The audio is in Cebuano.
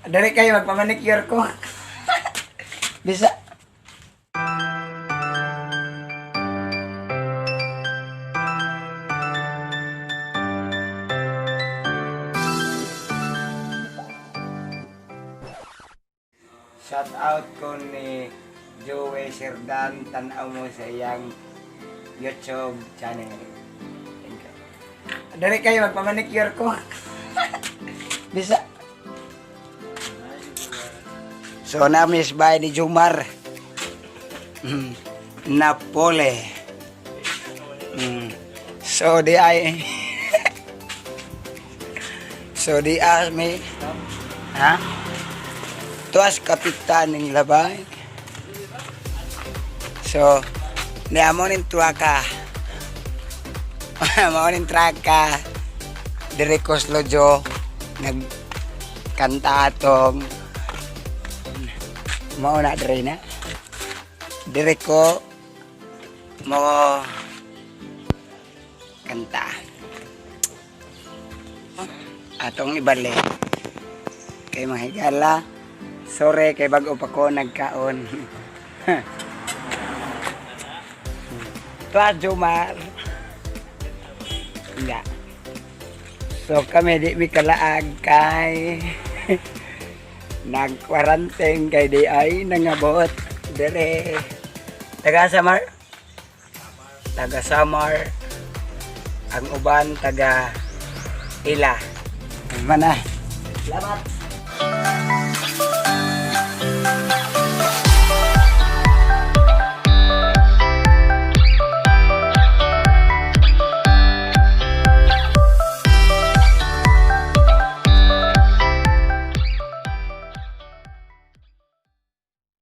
Dali kayo, magpamanicure ko. Bisa. Shout out ko ni Joey Serdan, tanaw mo sa iyang YouTube channel. Thank you. Dali kayo, magpamanicure ko. Bisa. So, na-miss by ni Jumar. Napole. So, di ask me. Ha? Tuas kapitan ng labay. So, niamo nin tuwa ka. Mao ning traka. Dire Koslojo nagkanta atong mao na dire na. Dire ko mo kanta. Atong ibalik kay mga higala. Sorry kay bago pa ko nagkaon. Tuwa Jumar. Nga. So kami di mi kalaag kay nag-quarantine kay di ay nangabot dire. Taga Samar? Taga Samar. Ang uban taga Ila. Mana? Salamat.